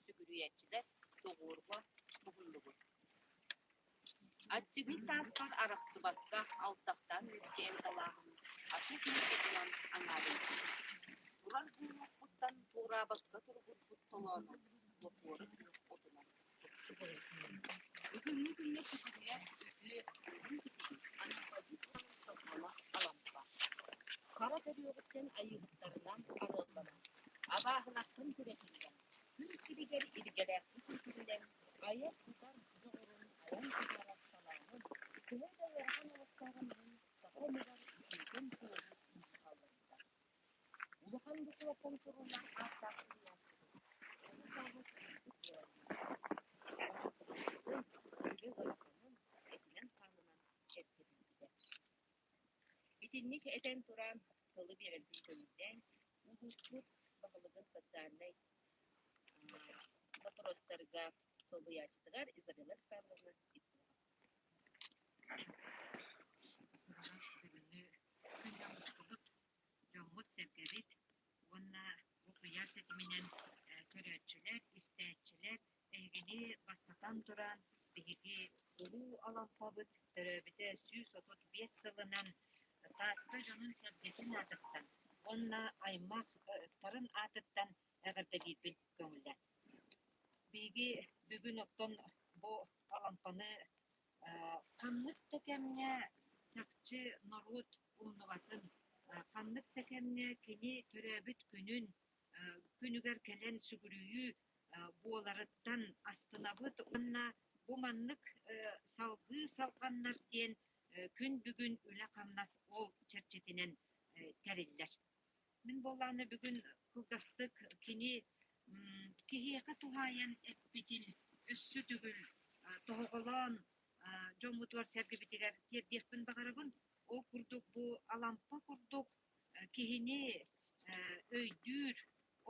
Сүгүрүйээччилэр тоҕуоруһа муһуннубут. Аччыгый сааспар арахсыбакка алтахтаан үөскээн талааһым ача күн отунан аҥаарыйбыт, турар буолуохпуттан туораабакка туругурбут толоонум лопуора күөх отунан тупсубут. Бүгүҥҥү күҥҥэ сүгүрүйэр үтүө улуу киһибит Анемподист Соколов Алампа. Хара төрүөҕүттэн айыыһыттарынан арыалланан, абааһылартан күрэтиллэн, күн сиригэр илгэлээхтик үтүрүлэн, айар-тутар дьоҕурун айан таһаарар талаанын, төһө да ыарахан олохтооҕун иһин саха омугар үтүөкэн суолу ииһи хаалларбыта. Улахан букваттан суруллар ааттаах суруйааччыбыт оҕо сааһа кырыымчык буолан биэрбитэ. Үлэ ыараханын этинэн-хаанынан эрдэ билбитэ. Итинник этэн туран, тылы биэрэрбин көҥүллээн, улууспут баһылыгын социальнай боппуруостарга солбуйааччытыгар Изабелла Александровна Сивцеваҕа. Бүгүҥҥү күн оҥостубут дьоммут-сэргэбит уонна бу куйаар ситиминэн көрөөччүлэр, истээччилэр эһигини бастатан туран биһиги Улуу Алампабыт төрөөбүтэ 135 сылынан Таатта дьонун-сэргэтин аатыттан уонна аймахтарын аатыттан эҕэрдэлиирбин көҥүллээн. Биһиги бүгүн оттон бу Алампаны ханнык да кэмҥэ чахчы норуот умнубатын, ханнык да кэмҥэ кини төрөөбүт күнүн күнүгэр кэлэн сүгүрүйүү буоларыттан астынабыт уонна бу маннык салгыы салҕаннар диэн күн бүгүн үлэ-хамнас ол чэрчитинэн тэриллэр. Мин буоллаҕына бүгүн кылгастык кини киһиэхэ туһаайан эппитин өссө төгүл тоһоҕолоон дьоммутугар-сэргэбитигэр тиэрдиэхпин баҕарабын. Ол курдук бу Алампа курдук киһини өйдүүр,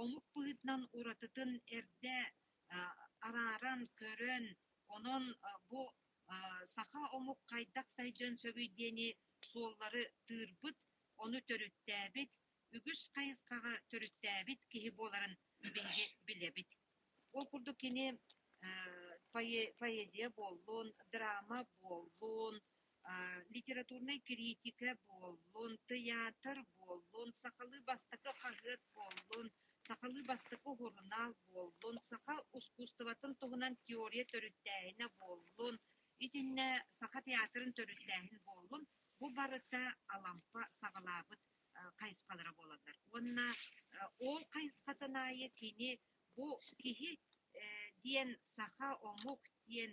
омук быһыытынан уратытын эрдэ арааран көрөн, онон бу саха омук хайдах сайдыан сөбүй диэни суоллары тыырбыт, ону төрүттээбит, үгүс хайысхаҕа төрүттээбит киһи буоларын биһиги билэбит. Ол курдук кини поэзия буоллун, драма буоллун, литературнай критика буоллун, тыйаатыр буоллун, сахалыы бастакы хаһыат буоллун, сахалыы бастакы сурунаал буоллун, саха ускуустубатын туһунан теория төрүттээһинэ буоллун, итиннэ саха театрын төрүттээһин буоллун, бу барыта Алампа саҕалаабыт хайысхалара буолаллар. Уонна ол хайысхатын аайы кини бу киһи диэн саха омук диэн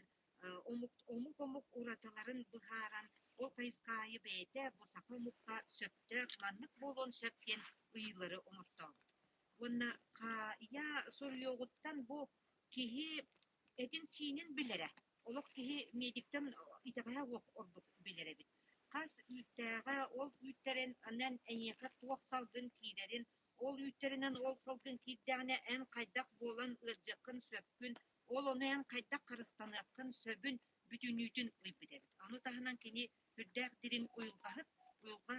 омук-омук уратыларын быһааран, ол хайысха аайы бэйэтэ бу саха омукка сөптөөх маннык буолуон сөп диэн ыйыылары оҥортообут. Уонна хаайа суруйуоҕуттан бу киһи этин-сиинин билэрэ. Олох киһи медиктэн итэҕэһэ ордук билэр эбит. Хас үүттээҕэ, ол үүттэринэн эйиэхэ туох салгын киирэрин, ол үүттэринэн ол салгын киирдэҕинэ эн хайдах буолан ыалдьыаххын сөпкүн, ол ону эн хайдах харыстаныаххын сөбүн бүтүннүүтүн ыйбыт эбит. Ону таһынан кини сүрдээх дириҥ уйулҕаһыт, уйулҕа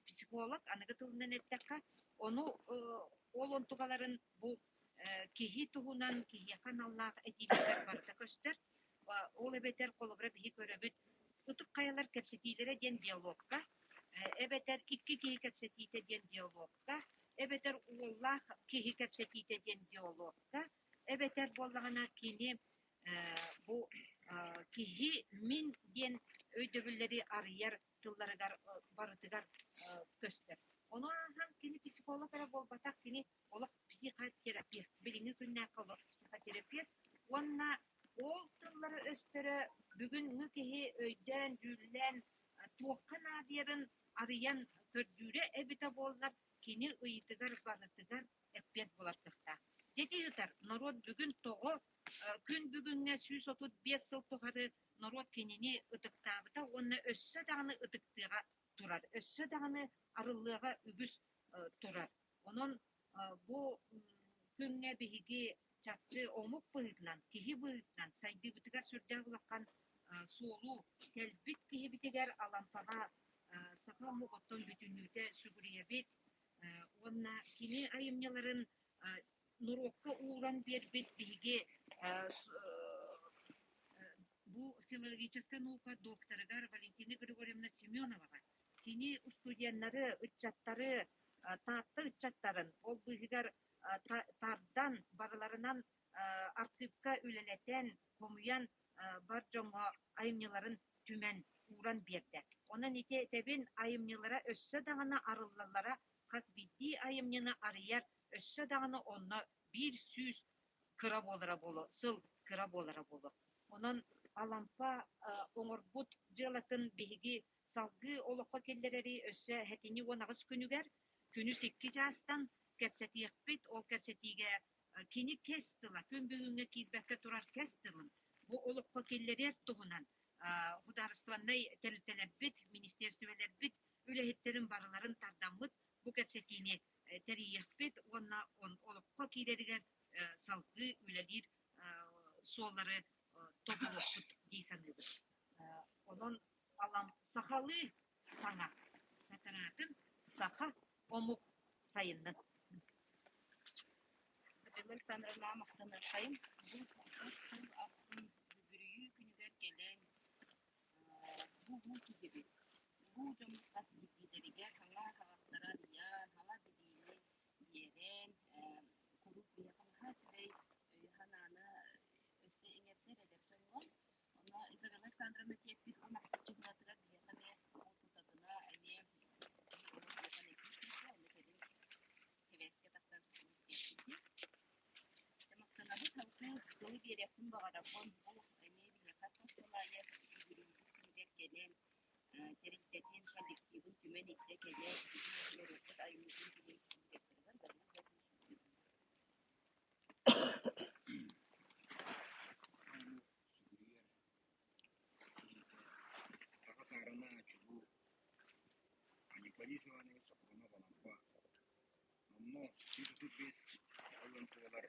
психолог, аныгы тылынан эттэххэ, ону ол онтукаларын бу киһи туһунан киһиэхэ аналлаах этиилэригэр барыта көстөр. Ол эбэтэр холобура биһи көрөбүт Ытык хайалар кэпсэтиилэрэ диэн диалогка, эбэтэр икки киһи кэпсэтиитэ диэн диалогка, эбэтэр уоллаах киһи кэпсэтиитэ диэн диалогка, эбэтэр буоллаҕына кини бу киһи мин диэн өйдөбүллэри арыйар тылларыгар барытыгар көстөр. Ону ааһан кини психолог эрэ буолбатах, кини олох психотерапевт, билиҥҥи күннээххэ олох психотерапевт уонна ол тыллара-өстөрө бүгүҥҥү киһи өйдөөн, дьүүллээн туохха наадыйарын арыйан көрдүүрэ эбитэ буоллар, кини ыйытыгар барытыгар эппиэт булар кыахтаах. Дьэ ити ыытар норуот бүгүн тоҕо күн бүгүҥҥэ 135 сыл тухары норуот кинини ытыктаабыта уонна өссө даҕаны ытыктыаҕа турар, өссө даҕаны арыллыаҕа үгүс турар. Онон бу күҥҥэ биһиги чахчы омук быһыытынан, киһи быһыытынан сайдыыбытыгар сүрдээх улахан суолу кэлбит киһибитигэр Алампаҕа саха омук оттон бүтүннүүтэ сүгүрүйэбит уонна кини айымньыларын. Норуокка ууран биэрбит биһиги бу филологическай наука докторыгар Валентина Григорьевна Семеноваҕа кини студеннары, ыччаттары, Таатта ыччаттарын ол быыһыгар тардан барыларынан архыыпка үлэлэтэн, хомуйан бар дьоҥҥо айымньыларын түмэн ууран биэрдэ. Онон ити этэбин айымньылара өссө даҕаны арыллаллара хас биирдии айымньыны арыйар өссө даҕаны онно 100 кыра буолара буолуо, сыл кыра буолара буолуо. Онон Алампа оҥорбут дьыалатын биһиги салгыы олоххо киллэрэри өссө сэтинньи 18 күнүгэр күнүс 2 чаастан кэпсэтиэхпит. Ол кэпсэтиигэ кини кэс тыла, күн бүгүҥҥэ киирбэккэ турар кэс тылын бу олоххо киллэрэр туһунан судаарыстыбаннай тэрилтэлэрбит, министиэристибэлэрбит үлэһиттэрин барыларын тардаммыт бу кэпсэтиини тэрийиэхпит уонна олоххо киирэригэр салгыы үлэлиир суоллары тобулуохпут дии саныыбын. Онон сахалыы саҥа сатараатын саха омук сайыннын. Изабелла Александровна махтанархайым бу хас сыл ахсын Бүгүрүйүү күнүгэр кэлэн бу улуу киһибит, улуу дьоммут хас биирдиилэригэр хаҥа хаҕахтара арыйан, хаҥа билиини биэрэн, куруук биһиэхэ наһаа үчүгэй өйү-санааны өссө иҥэрдэр эдэр дьоҥҥо. Онно Изабелла Александровна тиэппит 16 чыһылатыгар биһиэхэ эмиэ ол тутатына эмиэ киһи олус улахан этии киирдэ, ону кэлин сибээскэ тахсан билсиэхпит. Дьэ, махтанабыт, салгыы тылы биэриэхпин баҕарабын. Бу эмиэ биһиэхэ хас сыл аайы сүгүрүйбүт күнүгэр кэлэн, тэрилтэтин, коллективын түмэн илдьэ кэлэн, биһиги норуоппут айымньытын билин директорыгар Галина Владимировна Сүгүрүйэр киһитэ саха саарына чулуу Анемподист Иванович Софронов Алампа Номнуо 135 сылын туолар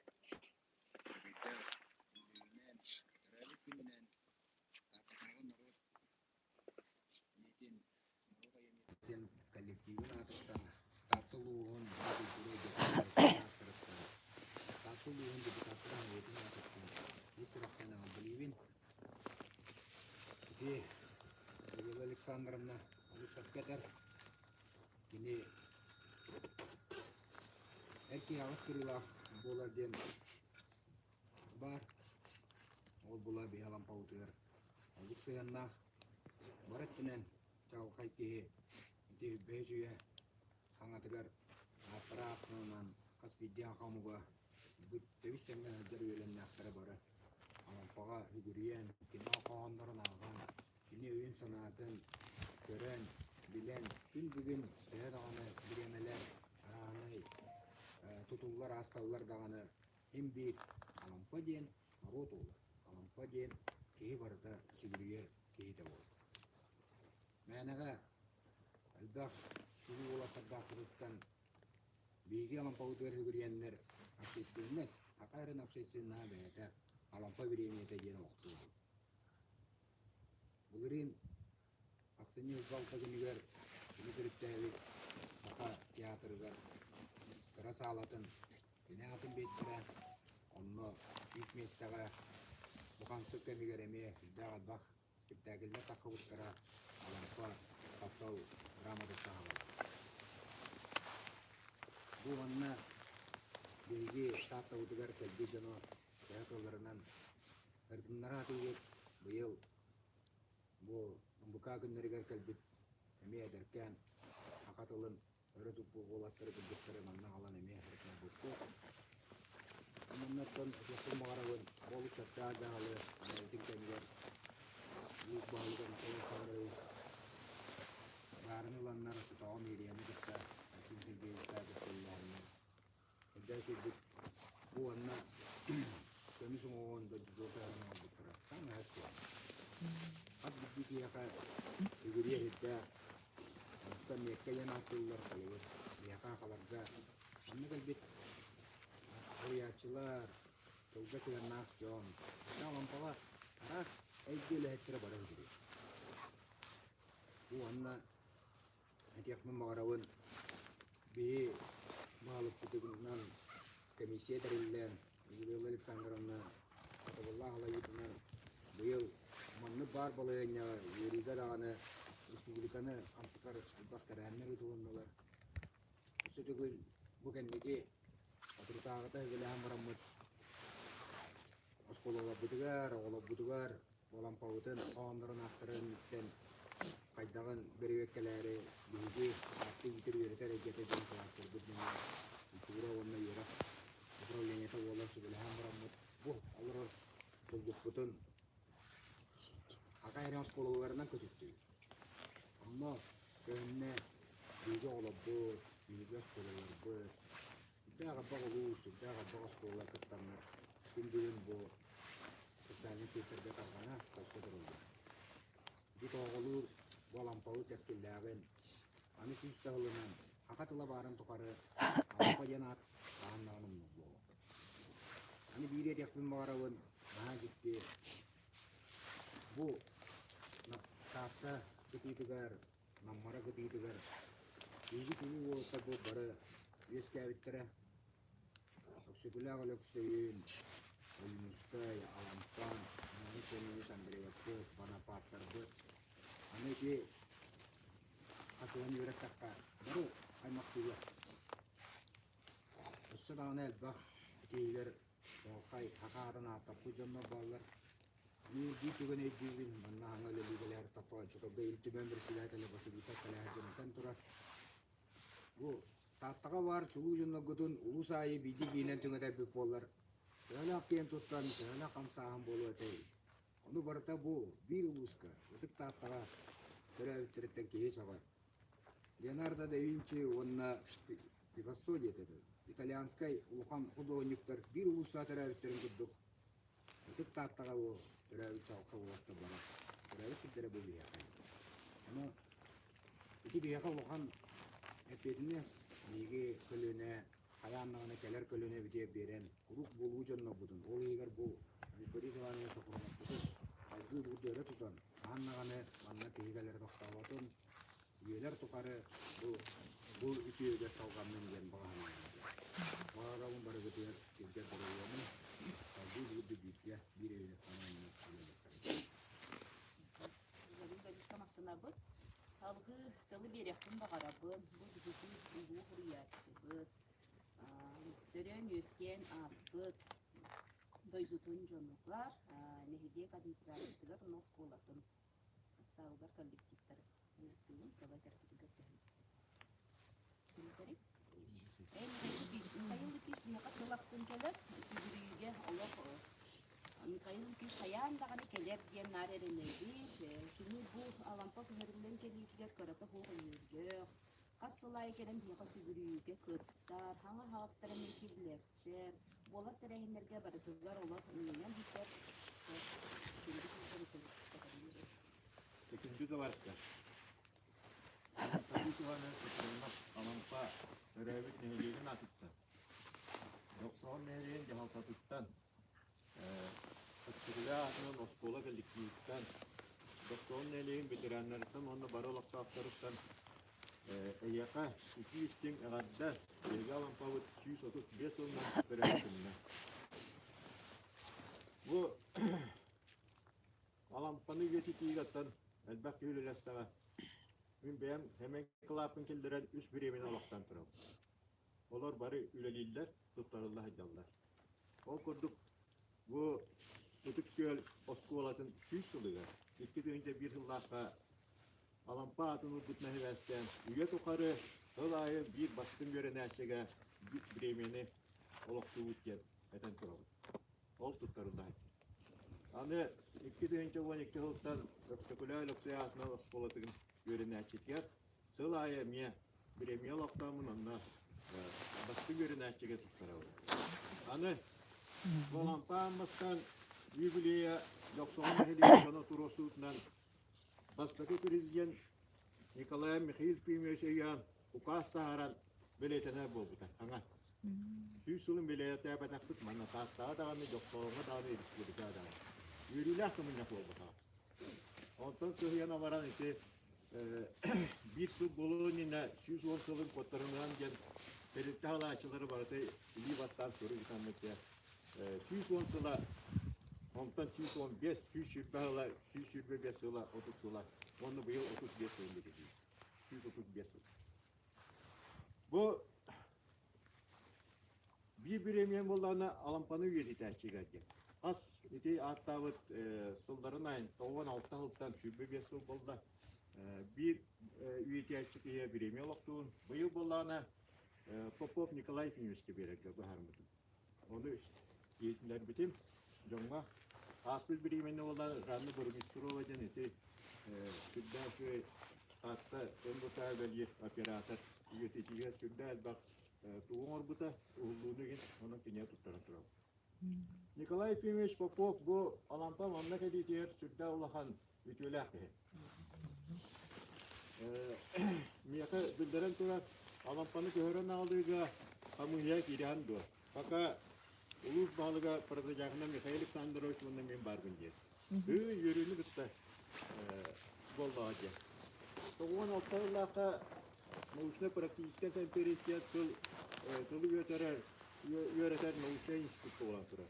өрөгөйдөөх үбүлүөйүнэн, төрөөбүт күнүнэн Тааттатааҕы норуот ийэтин, норуот айымньытын коллективын аатыттан Таатта улууһун культура эйгэтин ааттарыттан Таатта улууһун депутаттарын бэйэтин аатыттан ис сүрэхтэн эҕэрдэлиибин. Ити Людмила Александровна олус сөпкө этэр. Кини эр киһи аҕыс кырыылаах буолар диэн баар. Ол була биһи Алампабытыгар олус сыһыаннаах. Бары өттүнэн чаҕылхай киһи ити бэһис үйэ хаҥатыгар ааттара ааттанан хас биирдии саха омуга тэбис тэҥҥэ сылдьар үөлэннээхтэрэ бары Алампаҕа үгүрүйэн, кини хоһооннорун ааҕан Кини өйүн-санаатын көрөн, билэн, күн бүгүн төһө даҕаны бириэмэлэр араанай тутуллар, аасталлар даҕаны син биир Алампа диэн норуот уола, Алампа диэн киһи барыта сүгүрүйэр киһитэ буолар. Мээнэҕэ элбэх чулуу уолаттардаахпытыттан биһиги Алампабытыгар сүгүрүйэннэр общественность, саха эрин общественноһа бэйэтэ Алампа бириэмийэтэ диэн олохтуур. Былырыын ахсынньы балта күнүгэр кини төрүттээбит Саха театрыгар кыра саалатын кини аатын биэртэрэ. Онно үс миэстэҕэ бу хамсык кэмигэр эмиэ сүрдээх элбэх спектакльлэр таххыбыттара Алампа таптал драматыттан аҕалар. Бу манна биһиги Тааттабытыгар кэлбит дьону төһө кыалларынан Ырытыннара атыыһыт быйыл бу МБК күннэригэр кэлбит эмиэ эдэркээн саха тылын өрө туппут уолаттары кыргыттары манна аҕалан эмиэ ырытынарбыппыт. Маннаттан этиэхпин баҕарабын, олус сөптөөх дьаһалы бэйэтин кэмигэр улуус баһылыга Анатолий Александрович баарын ыланнар оччотооҕу мэрияны кытта Максим Сергеевичтаах кытта үлэлэһэннэр Эрдэ сирбит бу уонна көмүс уҥуоҕун дойдутугар таһааран оҥорбуттара. Саамай куһаҕан. Хас биирдии киһиэхэ үгүрүйэ иһирдээх, оттон миэккэ диэн ааттыыллар холобур, биһиэхэ сахаларга манна кэлбит суруйааччылар, тылга сыһыаннаах дьон, Алампаҕа араас эйгэ үлэһиттэрэ бары үгүрүйэр. Бу уонна Этиэхпин баҕарабын, биһи баһылыкпытынан Комиссия тэриллэн, Людмила Александровна сатабыллаах салайыытынан быйыл маннык баар балаһыанньаҕа үөрүүгэ даҕаны республиканы хамсатар элбэх тэрээһиннэр ыытылыннылар. Өссө төгүл бу кэнники соторутааҕыта үбүлээн бараммыт оскуолаларбытыгар, оҕолорбутугар Алампабытын хоһооннорун аахтарар инниттэн хайдаҕын бэрэбиэркэлээри биһиги ааттыы иитэр үөрэтэр эйгэтэ диэн кылаастарбыт нөҥүө культура уонна үөрэх управлениета буолан сүбэлэһэн бараммыт бу олорор булдукпутун Аҕа эрэ оскуолаларынан көтүттүбүт. Онно көһүннэ биһиги оҕолорбут, биһиги оскуолаларбыт, сүрдээх элбэх улуус, сүрдээх элбэх оскуола кыттаннар күн бүгүн бу социальнай сетьтэргэ тарҕана көстө тураллар. Ити тоҕоҕолуур бу Алампабыт кэскиллээҕин аны сүүс да сылынан саха тыла баарын тухары Алампа диэн аат хаһан даҕаны умнуллуоҕа. Аны биири этиэхпин баҕарабын, наһаа дьикти. Бу Таатта кытыытыгар, Наммара кытыытыгар биһиги чулуу уолаттар бу бары үөскээбиттэрэ. Өксөкүлээх Өлөксөйүн, Ойуунускай, Алампан, Иван Семенович Андреевпыт, Бонапарттарбыт. Аны ити хасыһан үөрэттэххэ бары аймахтыылар. Өссө даҕаны элбэх итиигэр чаҕылхай саха аатын ааттаппыт дьоннор бааллар. Биир түгэн өйдүүбүн, манна хаҥа үлэлии кэлээр Топпоончуковга Ил Түмэн председателэ Василиса Калядин этэн турар. Бу Тааттаҕа баар чулуу дьонноргутун улуус аайы биирдии киинэн түҥэтэрбит буоллар, төһөлөөх киэн туттан, төһөлөөх хамсааһын буолуо этэй? Ону барыта бу биир улууска, Ытык Тааттаҕа төрөөбүттэриттэн киһи сөҕөр. Леонардо да Винчи уонна Пикассо диэтэ итальянскай улахан худуоһунньуктар биир улуустаах төрөөбүттэрин курдук Ытык Тааттаҕа бу төрөөбүт чаҕылхай уолаттар бары төрөөбүт сирдэрэ бу биһиэхэ. Ону ити биһиэхэ улахан эппиэтинэс биһиги көлүөнэ хайаан даҕаны кэлэр көлүөнэбитигэр биэрэн куруук буолуу дьоннорбутун, ол иһигэр бу Борис Иванович Соколовпутун салгыы буурду өрө тутан, хаһан даҕаны манна киһи кэлэрэ тохтооботун, үйэлэр тухары бу үтүөгэ салҕаннын диэн баҕа санаалаах. Баҕарабын барыгытыгар сиргэ доруобуйаны, салгыы буурду бииргэ биир өйүнэн санааннан үлэлиэхтэрин. Борис махтанабыт. Салгыы тылы биэриэхпин баҕарабын. Бу биһиги улуу суруйааччыбыт, төрөөн-үөскээн ааспыт дойдутун дьонугар, нэһилиэк администрациятыгар уонна оскуолатын ыстаабыгар коллективтар ыытыын тыла этэрбитигэр төһөн. Михаил Лукич биһиэхэ сыл ахсын кэлэр. Сүгүрүйүүгэ олох Михаил Лукич хайаан даҕаны кэлэр диэн наар эрэнэбит. Кини бу Алампа көһөрүллэн кэлиитигэр кырата суох өйүөргөөх, хас сыл аайы кэлэн биһиэхэ сүгүрүйүүгэ кыттар, хаҥа хаҕыттара эмиэ киллэрсэр, буолар тэрээһиннэргэ барытыгар олох иннинэн бүтэр. Күндү Күндү табаарыстар, Анатолий Иванович Софронов Алампа төрөөбүт нэһилиэгин аатыттан, Дьохсоҕон нэһилиэгин дьаһалтатыттан, Өксөкүлээх аатынан оскуола коллективыттан, Дьохсоҕон нэһилиэгин ветераннарыттан уонна бары олохтоохторуттан эйиэхэ итии-истиҥ эҕэрдэ, биһиги Алампабыт 135 сылынан төрөөбүт күнүнэн. Бу Алампаны үйэтитиигэ оттон элбэх киһи үлэлэстэҕэ. Мин бэйэм сэмэй кылааппын киллэрэн үс бириэмэни олохтоон турабын. Олор бары үлэлииллэр, туттарылла сылдьаллар. Ол курдук бу Ытык Күөл оскуолатын 100 сылыгар 2001 сыллаахха Алампа аатын ылбыт нэһилиэстээн үйэ тухары сыл аайы биир бастыҥ үөрэнээччигэ бириэмийэни олохтуубут диэн этэн турабын. Ол туттарылла сылдьар. Аны 2012 сылтан Өксөкүлээх Өлөксөй аатынан оскуолатын үөрэнээччитигэр сыл аайы эмиэ бириэмийэ олохтооммун онно бастыҥ үөрэнээччигэ туттарабын. Аны бу Алампа Амматтан юбилейа Дьохсоҕон нэһилиэгин дьоно туруорсуутунан бастакы президент Николай Михаил Климович өйөөн укаас таһааран бэлиэтэнэр буолбута саҥа. 100 сылын бэлиэтээбэтэхпит манна Тааттаҕа даҕаны, Дьохсооҥҥо даҕаны, республикаҕа даҕаны. Үөрүүлээх кымынньах буолбатаҕа. Онтон кыһыйан абаран ити биир сыл буолуон иннинэ 110 сылын куоттарымынан диэн Тэрилтэ салааччылара барыта илии баттаан сурук ыытаммыт дьэ 110 сыла, онтон 115, 120 сыла, 125 сыла, 30 сыла, уонна быйыл 35 сылын бэлиэтиир. 135 сыл. Бу биир бириэмийэм буоллаҕына Алампаны үйэтитээччигэ диэн. Хас ити ааттаабыт сылларын айан 96 сылтан 25 сыл буолла. Биир үйэтээччи киһи бириэмийэ олохтуун. Быйыл буоллаҕына Попов Николай Ефимовичка биэрэргэ быһаарыммытым. Ону иһитиннэрбитим дьоҥҥо. Ааспыт бириэмэни буолла Жанна Бурмистрова диэн ити сүрдээх үчүгэй Таатта МВК үлэлиир оператор үйэтитиигэ сүрдээх элбэх тугу оҥорбута, уһуллууну иһин онон кинигэ туттаран турабыт. Николай Ефимович Попов бу Алампа манна кэлиитигэр сүрдээх улахан үтүөлээх киһи. Миэхэ биллэрэн турар, Алампаны көһөрөн аҕалыыга хамыыһыйа киирэҕин дуо? Пока улуус баһылыга Протодьяконов Михаил Александрович уонна мин баарбын диэн. Ыы, үөрүүнү кытта буоллаҕа диэн. 96 сыллаахха научно-практическай конференция тыл тылы үөрэтэр үөрэтэр научнай институт буолан турар.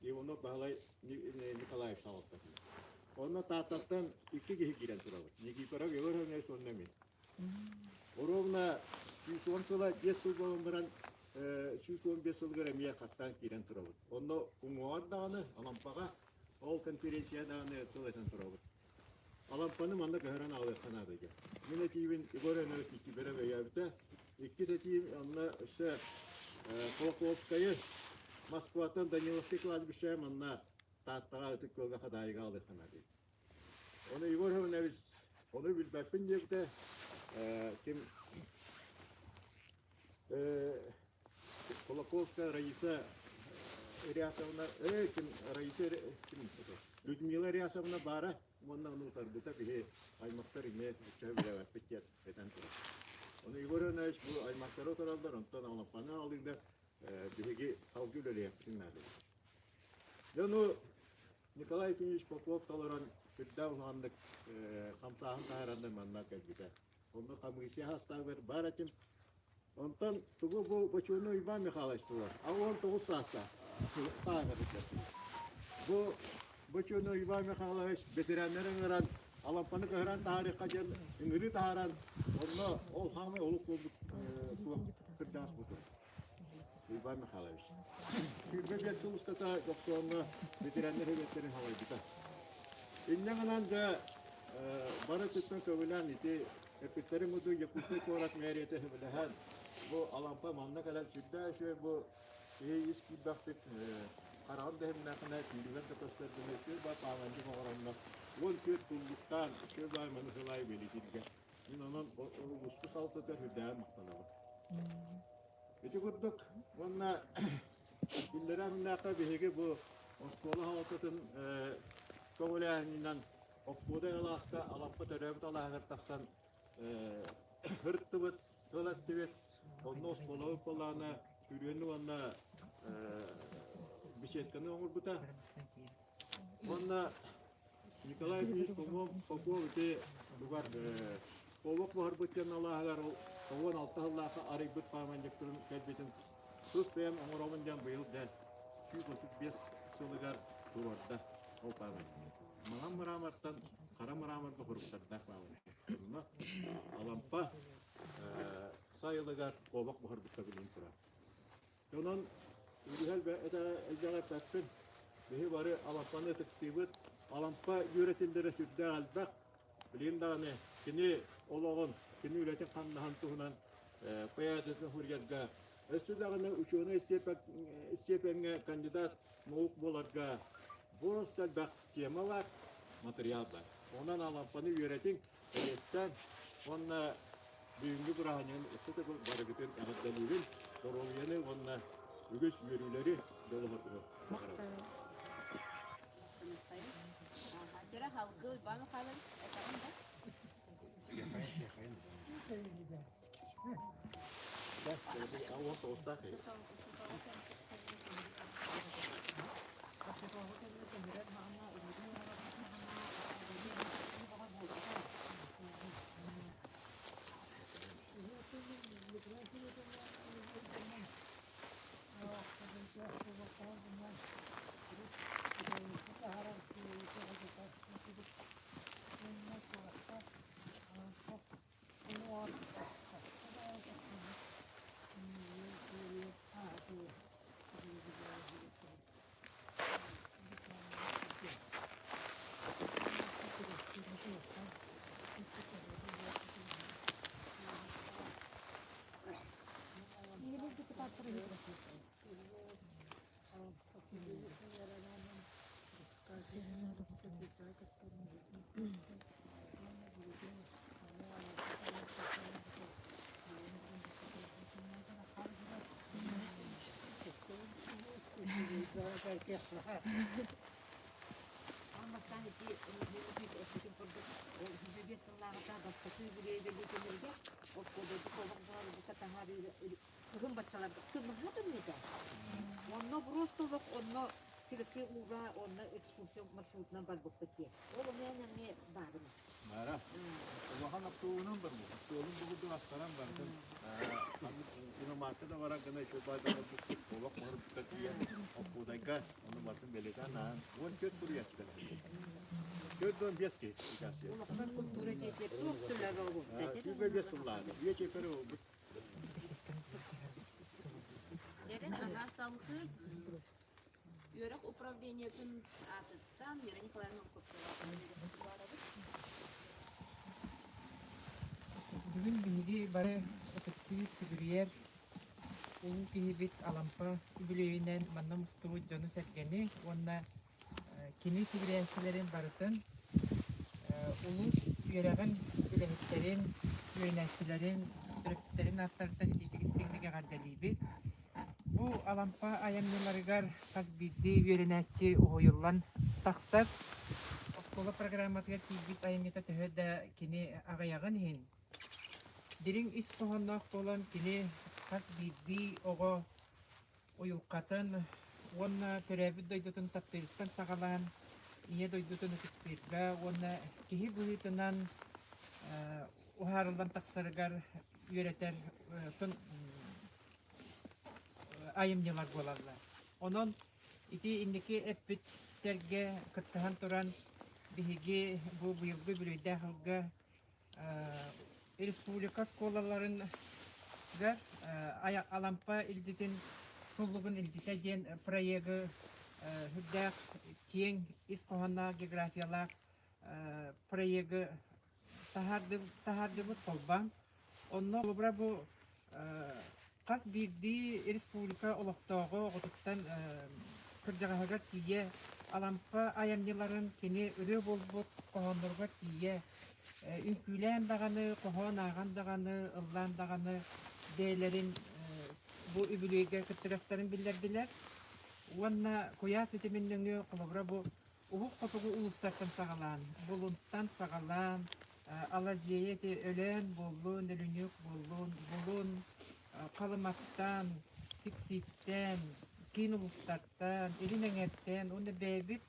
Иванов Баһылай Николаев салалтатынан. Онно Тааттаттан икки киһи киирэн турабыт. Никифоров Егор Иванович уонна мин. Ровно 110 сыла 5 сыл буолан баран 115 сылыгар эмиэ хаттаан киирэн турабыт. Онно уҥуоҕар даҕаны, Алампаҕа ол конференция даҕаны тыл этэн турабыт. Алампаны манна көһөрөн аҕалыахха наада диэн. Мин этиибин Егор Иванович Никифоров өйөөбүтэ. Иккис этиим онно өссө Кулаковскайы Москваттан Даниловский кладбище манна Тааттаҕа Ытык Күөлгэ Хадаайыга аҕалыахха наада диэн. Ону Егор Иванович ону билбэппин диэбитэ. Ким Кулаковская Раиса Рясовна, ким Раиса ким Людмила Рясовна баара уонна ону утарбыта биһи аймахтар эмиэ өссө билэбэппит диэн этэн турар. Ону Егор Иванович бу аймахтары утараллар, онтон Алампаны аҕалыыга биһиги салгыы үлэлиэхпитин наада. Дьэ ону Николай Ефимович Попов толорон сүрдээх улаханнык хамсааһын таһааран манна кэлбитэ. Онно хамыыссыйа састаабыгар баар этим. Онтон тугу бу Бочуону Иван Михайлович тула 19 саастаах сааһыгар Бу Бочуону Иван Михайлович бэтэрээннэри ыҥыран Алампаны көһөрөн таһаарыахха диэн ыҥырыы таһааран онно ол хаамай олук буолбут туох кырдьаҕас бутун Иван Михайлович. 25 сыл устата Дьохсоҕоҥҥо ветераннар һөбүөттэрин салайбыта. Инньэ гынан дьэ бары өттүттэн көбүлээн ити эппиттэрин курдук Якутскай куорат мэрията сөбүлэһэн бу Алампа манна кэлэн сүрдээх үчүгэй бу киһи ис киирбэхтик хараҕын да иһимнээххинэ түүлүгэр да көстөр гына үчүгэй баа пааманньык оҥороннор 14 туллуктаан үчүгэй баай маны сылаай бэлитииргэ мин онон улууспут салалтатыгар сүрдээҕин махтанабын. Ити курдук уонна иллэрээ күннээххэ биһиги бу оскуола салалтатын көҕүлээһининэн Оппуодай алааска Алампа төрөөбүт алааһыгар тахсан ырыттыбыт, тыл эттибит. Онно оскуолабыт былаана күрүөнү уонна беседканы оҥорбута. Уонна Николай Ильич Попов ити тугар олох буһарбыт диэн алааһыгар 16 сыллаахха арыйбыт пааманньыктарын кэлбитин тус бэйэм оҥоробун диэн быйыл дьэ 135 сылыгар туруорда ол пааманньык. Маҥан мрамортан хара мраморга хоруктардаах пааманньык. Онно Алампа сайылыгар куобах буһарбыта билин турар. Онон үгүһэл элбэҕи эппэппин. Биһи бары Алампаны ытыктыыбыт. Алампа үөрэтиллэрэ сүрдээх элбэх. Билигин даҕаны кини олоҕун, кини үлэтин-хамнаһын туһунан поэзиятын суруйарга, өссө даҕаны учуонай степеҥҥэ кандидат наук буоларга просто элбэх тема бар, материал бар. Онон Алампаны үөрэтиҥ, бэлиэттээн уонна бүгүҥҥү бырааһынньыгын өссө төгүл барыгытын эҕэрдэлиибин, доруобуйаны уонна үгүс үөрүүлэри дьолуһаргытын баҕарабын. Аан бастаан ити эппитин курдук, 25 сыллааҕыта бастакы үбүлүөй бэлиэтэнэригэр оскуолабыт олох дьаһалбыта таһаарыы кыһын баччаларга тымныһа тымныыта. Онно просто олох онно силикки ууга онно экскурсия маршрутунан барбыппыт диye. Ол онон эмиэ баарым. Баара. Улахан автобуһунан барбыт. Суолун бугурдук астаран бардым. Иномарка да барар гына үчүгэй баайдан олох муһурбукка тиийэн Оппуудайга ону бартын бэлиэтээн ааһан 14 суруйааччы кэлэр. 45 киһи участвует. Улахан культура дьиэтигэр туох төлөбө олуста? 25 сыллаата. Үйэ чиэппэрэ буолбут. Дэрин аһаа салгыы үөрэх управлениетын аатыттан Вера Николаевна Охотцева Бүгүн биһиги бары ытыктыыр, сүгүрүйэр улуу киһибит Алампа үбүлүөйүнэн манна мустубут дьону-сэргэни уонна кини сүгүрүйээччилэрин барытын улуус үөрэҕин үлэһиттэрин, үөрэнээччилэрин, төрөппүттэрин ааттарыттан итиитик истиҥник эҕэрдэлиибит. Бу Алампа айымньыларыгар хас биирдии үөрэнээччи уһуйуллан тахсар. Оскуола программатыгар киирбит айымньыта төһө да кини аҕыйаҕын иһин, дириҥ ис хоһоонноох буолан кини хас биирдии оҕо уйулҕатын уонна төрөөбүт дойдутун таптыырыттан саҕалаан ийэ дойдутун ытыктыырга уонна киһи быһыытынан уһаарыллан тахсарыгар үөрэтэр айымньылар буолаллар. Онон ити инники эппиттэргэ кыттыһан туран биһиги бу быйылгы үбүлүөйдээх сылга республика оскуолаларыгар Алампа илдьитин туллугун илдьитэ диэн проегы сүрдээх киэҥ ис хоһоонноох географиялаах проегы таһаардыбыт холбоон. Онно холобура бу хас биирдии республика олохтооҕо оҕотуттан кырдьаҕаһыгар тиийэ Алампа айымньыларын кини ырыа буолбут хоһоонноругар тиийэ үҥкүүлээн даҕаны, хоһоон ааҕан даҕаны, ыллаан даҕаны бэйэлэрин бу үбүлүөйгэ кыттыгастарын биллэрдилэр. Уонна куйаар ситимин нөҥүө холобура бу Уһук хотугу улуустартан саҕалаан, Булунтан саҕалаан, Алазея ити Өлөөн буоллун, Өлүнүк буоллун, Булун, Халыматтан, Тиксииттэн, киин улуустартан, Илин Эҥэртэн уонна бэйэбит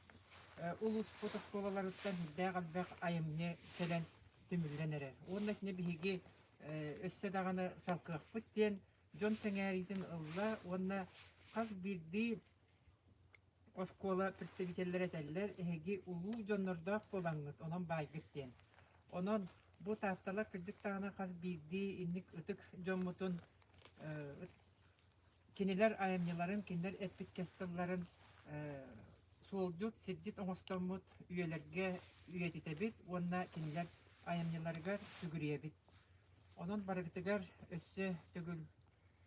улууспут оскуолаларыттан сүрдээх элбэх айымньы кэлэн түмүллэн эрэр. Уонна итини биһиги өссө даҕаны салгыахпыт диэн дьон сэҥээриитин ылла уонна хас биирдии Оскуола представителлэрэ этэллэр, эһиги улуу дьоннордоох буолаҥҥыт, онон баайгыт диэн. Онон бу Таатталар кырдьык даҕаны хас биирдии инник ытык дьоммутун кинилэр айымньыларын, кинилэр эппит кэс тылларын суолдьут, сирдьит оҥостоммут үйэлэргэ үйэтитэбит уонна кинилэр айымньыларыгар сүгүрүйэбит. Онон барыгытыгар өссө төгүл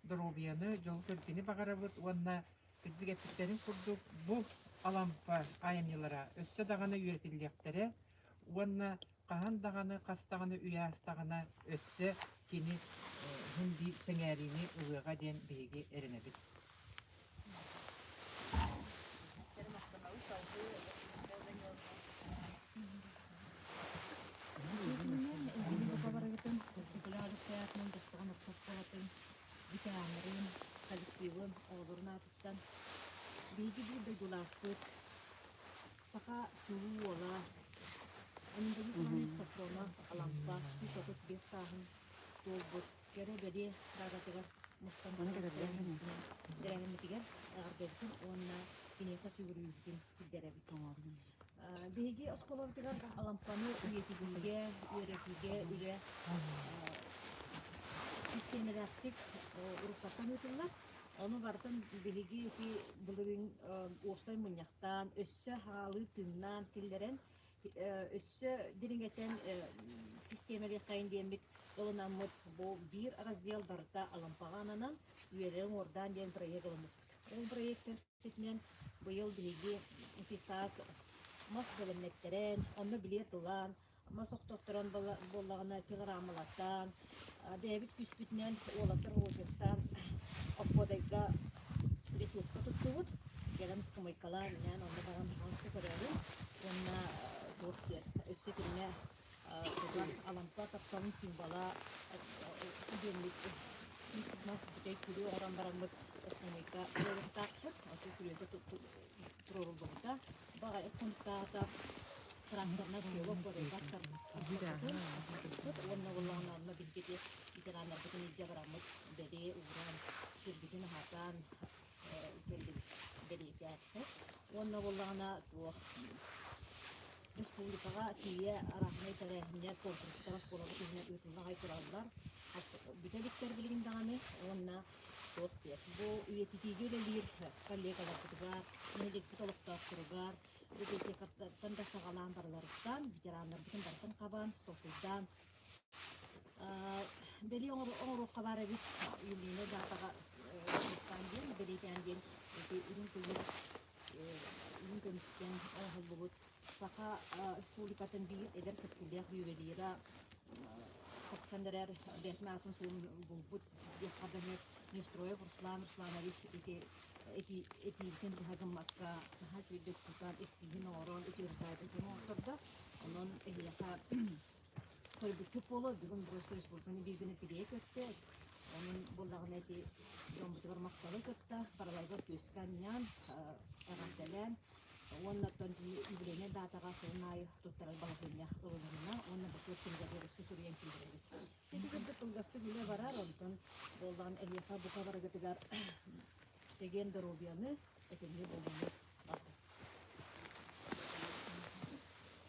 доруобуйаны, дьолу-соргуну баҕарабыт уонна кырдьык эппиттэрин курдук бу Алампа айымньылара өссө даҕаны үөрэтиллиэхтэрэ уонна хаһан даҕаны, хас даҕаны үйэ аастаҕына өссө кини иһин биир сэҥээриини ылыаҕа диэн биһиги эрэнэбит. Ветераннарын, коллективын, оҕолорун аатыттан биһиги биир дойдулаахпыт, саха чулуу уола Анатолий Иванович Софронов Алампа 135 сааһын туолбут кэрэ-бэлиэ даататыгар мустан тэрээһиммитигэр эҕэрдэбитин уонна киниэхэ сүгүрүйүүбүтүн биллэрэбит. Биһиги оскуолабытыгар Алампаны үйэтитиигэ, үөрэтиигэ үлэ систиэмэлээхтик уруккаттан ыытыллар. Ону барытын биһиги ити былырыын уопсай мунньахтаан, өссө хаалыы тыыннаан киллэрэн, өссө дириҥэтэн систиэмэлиэххэйин диэммит ылынаммыт бу биир раздел барыта Алампаҕа ананан үөрэ уҥуордаан диэн проект ылыммыппыт. Ол проект Итинэн быйыл биһиги ити саас мас бэлэмнэттэрэн, онно билиэт ылан, мас охтотторон буоллаҕына пилорамалатан, бэйэбит күүспүтүнэн уолаттар очерктаан Оппуодайга беседка туттубут. Кэлэн ыскамыайкалаан иҥээн онно баран хаҥка көрөөрү уонна туох диэн өссө итиннэ туга Алампа тапталын символа диэммит мас бүтэй күрүө оҥорон бараммыт ыскамыайка туруоруохтаахпыт. Ити күрүөтэ туруоруллубута. Баҕайы хонуктааҕыта тракторнай село уонна буоллаҕына онно биһиги ветераннарбытын илдьэ бараммыт бэлиэ ууран сирбитин аһатан кэллибит бэлиэтээххэ. Уонна буоллаҕына туох республикаҕа тиийэ арааһынай тэрээһиннэр, конкурстар оскуолабыт иһинэн ыытылла аҕай тураллар. Бүтэ иликтэр билигин даҕаны уонна туох диэх бу үйэтитиигэ үлэлиир коллегаларбытыгар, нэһилиэкпит олохтоохторугар, библиотекаттан да саҕалаан барыларыттан ветераннарбытын барытын хабан, толкуйдаан бэлиэ оҥоруохха баар эбит юбилейнай даатаҕа диэн бэлиэтээн диэн ити үрүҥ көмүс үрүҥ көмүстэн оҥоһуллубут Саха Республикатын биир эдэр кэскиллээх ювелира тахсан эрэр бэйэтин аатын суолун булбут диэххэ да Нестроев Руслан Русланович ити этиибитин быһа гыммакка наһаа үчүгэйдик тутан эскиһин оҥорон үтүөрүтээбитин оҥортордо. Онон эһиэхэ Көрбүккүт буолуо, бүгүн просто республиканы биир гына тилийэ көттө. Онон буоллаҕына ити дьоммутугар махталы кытта барыларыгар түөскэ анньан, эҕэрдэлээн уонна оттон юбилейнай даатаҕа сылын аайы туттарар балаһыанньа ылылынна уонна бочуот кинигэтигэр өссө суруйан киллэрэбит. Ити курдук кылгастык үлэ барар, онтон буоллаҕына эһиэхэ бука барыгытыгар чэгиэн доруобуйаны, этэҥҥэ буолууну баҕарабын.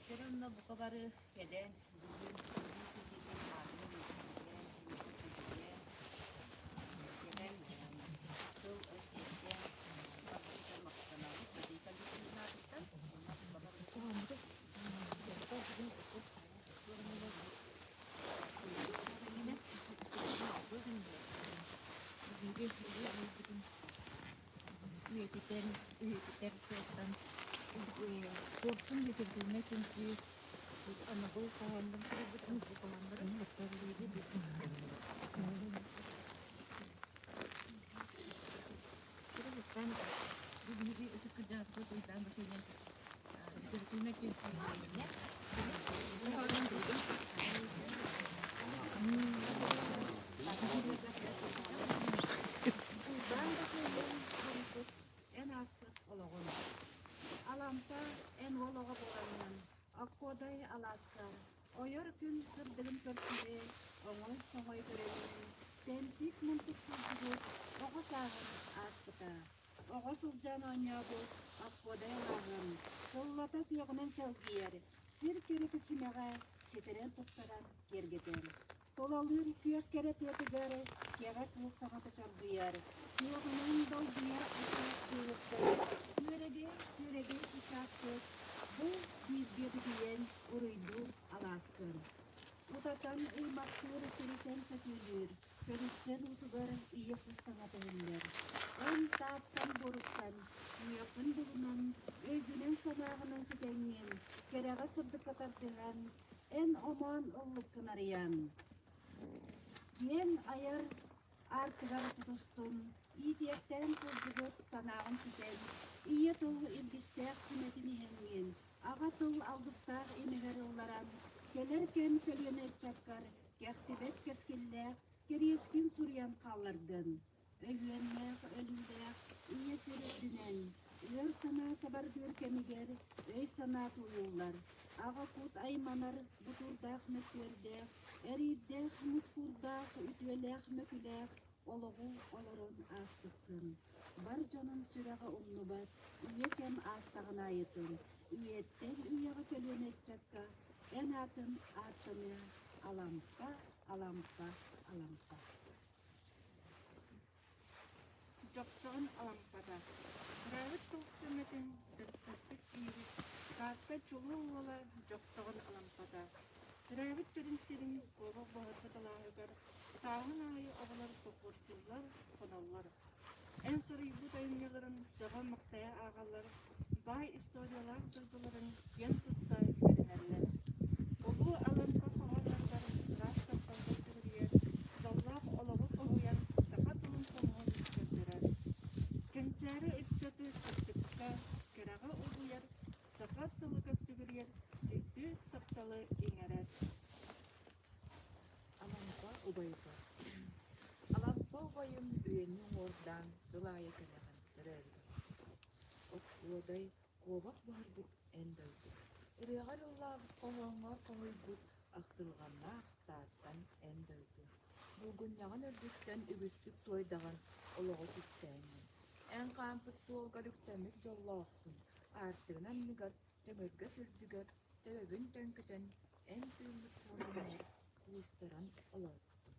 Дьэ онно бука бары кэлэн бүгүн Улуу киһитин аатын үйэтитэн, үйэтитэн, кэлэн тыл-өс этэн барбытыгар махтанабыт Мария Калитина аатыттан уонна бука барыбытыгар Үйэтитэн, үйэтитэр сыалтан Куорсун литературнай түмсүү анабыл хоһооннорун суруйбутун бу хоһооннорун Бу биһиги ытык кырдьаҕаспыт Уйбаан Бакыйын литературнай түмсүү Уйбаан Бакыйын суруйбут Эн ааспыт олоҕун. Алампа эн уол оҕо буоланнын, Оккуодай алааскар, ойор күн сырдыгын көрсүбү, оҥой-соҥой көрөҥҥүн, тэмтик мунтук сылдьыбыт оҕо сааһын ааспыта. Оҕо сылдьан оонньообут Оккуодай алааһын сыллата күөҕүнэн чэлгийэр, сир кэрэтэ симэҕэ ситэрэн-тупсаран киэргэтэр. Тулалыыр күөх кэрэ тыатыгар кэҕэ кыыл саҥата чоргуйар, күөҕүнэн долгуйар ачаах кыылыттар, күөрэгэй, күөрэгэй чычаахпыт, бу бииргэ битийэн уруйдуур алааскын. Утатан ыймахтыыр түрүтэн сөтүөлүүр, көлүччэн уутугар ийэ кус саҥата иһиллэр. Эн тааттан буоруттан, сүһүөххүн булунан, өйгүнэн-санааҕынан ситэҥҥин, кэрэҕэ сырдыкка тардыһан, Эн омоон ыллыккын арыйан, киэҥ айар аартыгар тутустун, иитиэхтээн сылдьыбыт санааҕын ситэн, ийэ тыл илбистээх сүмэтин иһэҥҥин, аҕа тыл алгыстаах имэҕэр ылларан, кэлэр кэм көлүөнэ ыччаккар кэхтибэт кэскиллээх кэриэскин суруйан хааллардын. Өһүөннээх, өлүүлээх ийэ сир үрдүнэн, ыар санаа сабардыыр кэмигэр өй-санаа тууйуллар, аҕа кут айманар бутуурдаах мөккүөрдээх, эриирдээх, мускуурдаах, үтүөлээх, мөкүлээх олоҕу олорон ааспыккын. Бар дьонун сүрэҕэ умнубат, үйэ кэм аастаҕын аайытын, үйэттэн үйэҕэ көлүөнэ ыччакка эн аатын ааттаныа Алампа, Алампа, Алампа. Дьохсоҕон Алампата Төрөөбүт тыл сүмэтин төрүттэспит киһибит Таатта чулуу уола Дьохсоҕон Алампата Төрөөбүт төрүн сирин куобах буһарбыт алааһыгар сааһын аайы оҕолор сопхуостууллар, хоноллор. Эн суруйбут айымньыларын сөҕө-махтайа ааҕаллар, баай историялаах дойдуларын киэн тутта үөрэнэллэр. Улуу Алампа хоһоонноругар ыраас тапталга сүгүрүйэр, дьоллоох олоҕу хоһуйан саха тылын хомуһун көрдөрөр. Кэнчээри ыччаты сырдыкка Уҥуордаан сыл аайы кэлэҕин төрөөбүт алааска. Оккуодай, куобах буһарбыт эн дойду. Ырыаҕар ыллаабыт хоһооҥҥор хоһуйбут ахтылҕаннаах Тааттаҥ эн дойду. Булгунньаҕын үрдүттэн үгүстүк туойдаҕын олоҕу түстээҥҥин. Эн хаампыт суолгар үктэммит дьоллоохпун, аартыгын анныгар, төҥүргэс үрдүгэр төбөбүн төҥкөтөн, эн тыыммыт суолугар куустаран олорбутум.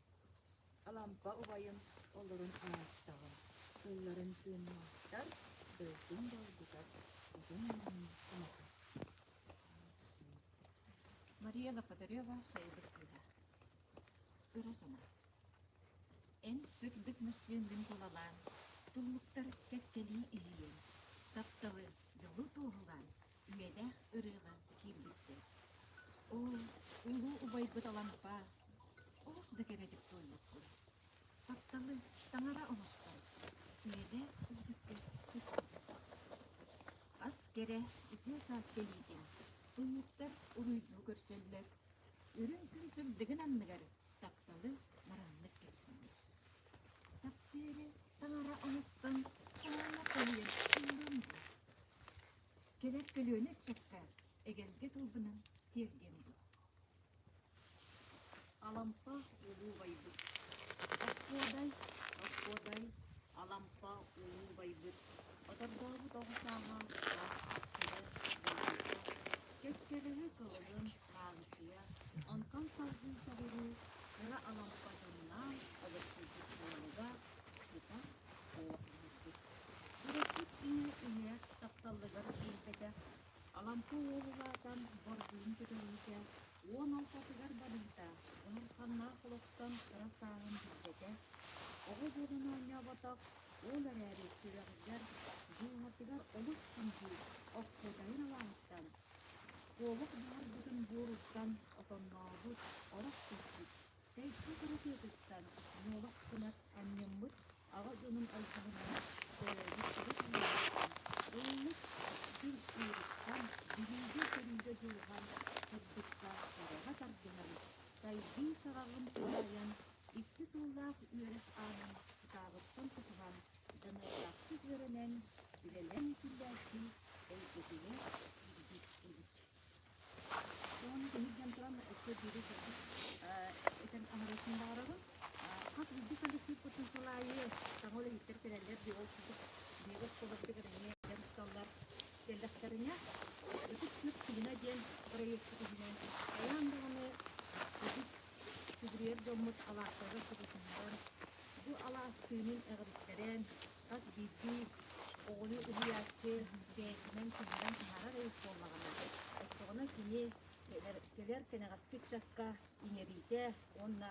Алампа убайым олорон аастаҕым, тылларын тыыннаахтар, дойдум долгутар, утум маҥан кумаха. Мария Лопатарева сайылык кыыһа. Ыра санаа. Эн сырдык мөссүөҥҥүн тулалаан, туллуктар кэккэлии иһийэн, тапталы, дьолу туоһулаан, үйэлээх ырыаҕа киирбиттэр. Оо, улуу убайбыт Алампа, олус да кэрэтик туойбуккун. Тапталы таҥара оҥостон, үйэлээх үрдүккэ көппүтүҥ. Ас кэрэ үтүө саас кэлиитин туллуктар уруйдуу көрсөллөр, үрүҥ күн сырдыгын анныгар тапталы мараннык кэпсииллэр. Таптыыры таҥара оҥостон хоһооҥҥо хоһуйан ыллыам дуо? Кэлэр көлүөнэ ыччакка эгэлгэ тылбынан тиэрдиэм дуо? Алампа улуу убайбыт. Оккуодай, Оккуодай, Алампа улуу убайбыт. Отордообут оҕо сааһа ааспыт сирэ, дойдута, кэккэлэһэ кылыһын, хаалычыйа, онтон салгыы соҕуруу кыра Алампа дьонунаан олохсуйбут суолуга сытар суох буолбут. Төрөппүт ийэ иһэ тапталлыгар тиийбэтэх, Алампа уол улаатан борбуйун көтөҕүүтэ, 16-тыгар барыыта, ыһылханнаах олохтон кыра сааһын билбэтэ, оҕо буолан оонньооботох, ол эрээри сүрэҕигэр, дууһатыгар олус күндү Оккуодайын алааһыттан, куобах буһарбытын буоруттан отоннообут, орох түспүт, тэйиччи кыра тыатыттан ньуолах кынат анньыммыт аҕа дьонун алгыһынан төрөөбүт төрүт алааһыттан ыллык күн ыырыттан билиигэ-көрүүгэ дьулуһан, сырдыкка, кэрэҕэ тардыһан, сайдыы саҕаҕын туһаайан, икки сыллаах үөрэх аанын тутааҕыттан тутуһан, дьаныардаахтык үөрэнэн, үлэлээн иитиллээччи эйгэтигэр киирбит эбит. Уонна киһиргэн туран өссө биири кырдьык этэн аһарыахпын баҕарабын. Хас биирдии коллективпытын сыл аайы саҥа үлэһиттэр кэлэллэр дии, ол курдук биһиги оскуолабытыгар эмиэ эдэр учууталлар кэллэхтэринэ Ытык күр тыына диэн проекпыт иһинэн хайаан даҕаны ытык сүгүрүйэр дьоммут алаастарыгар сырытыннаран, бу алаас тыынын эҕириттэрэн, хас биирдии оҕону уһуйааччы бэйэтинэн саҥаран таһаарар эбит буоллаҕына, оччоҕуна кини кэлэр, кэлэр кэнэҕэски ыччакка иҥэриитэ уонна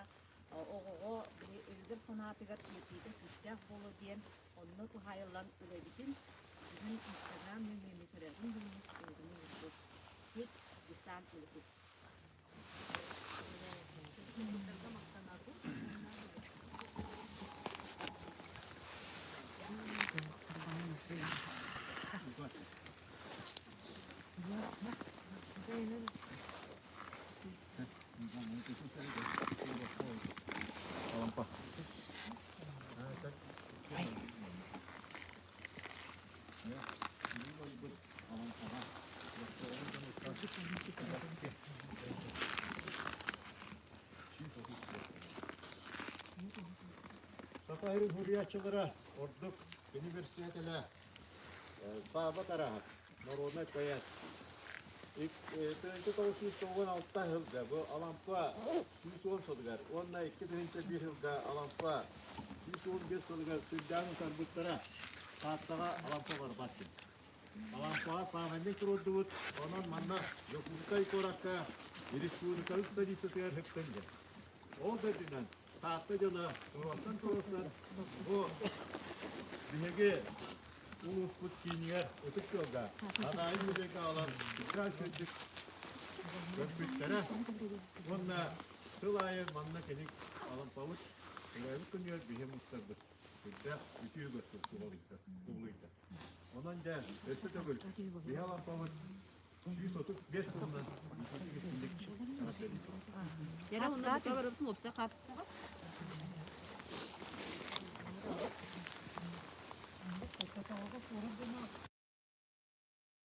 оҕоҕо били өйүгэр-санаатыгар тиэрдиитэ күүстээх буолуо диэн онно туһаайыллан үлэбитин бүгүн Инстаграм нөҥүө көрөҕүн гынныс эйигини ыыппыт Сет десант үлэтин. Махтанабын. Саха сирин суруйааччылара ордук университетэлэ Сааба Тараһап, народнай поэт. 1996 сылга бу Алампа 110 сылыгар уонна 2001 сылга Алампа 115 сылыгар сүрдээх утарбыттара Тааттаҕа Алампа барбат диэн. Алампаҕа пааматынньык туруордубут, онон манна Дьокуускай куоракка республикабыт столицатыгар сыттын диэн. Ол да үрдүнэн Таатта дьоно туруортан туруорсан бу биһиги улууспут киинигэр Ытык Күөлгэ Хадаайы музейга аҕалан сүрдээх үчүгэйдик көрбүттэрэ уонна сыл аайы манна кини Алампабыт төрөөбүт күнүгэр биһи мустарбыт сүрдээх үтүө үгэскэ кубулуйда. Онон дьэ өссө төгүл биһи Алампабыт 135 сылынан итинник Яра онно бука барыбытын уопсай хааппыттаҕа. Оччотооҕуга куорат дьоно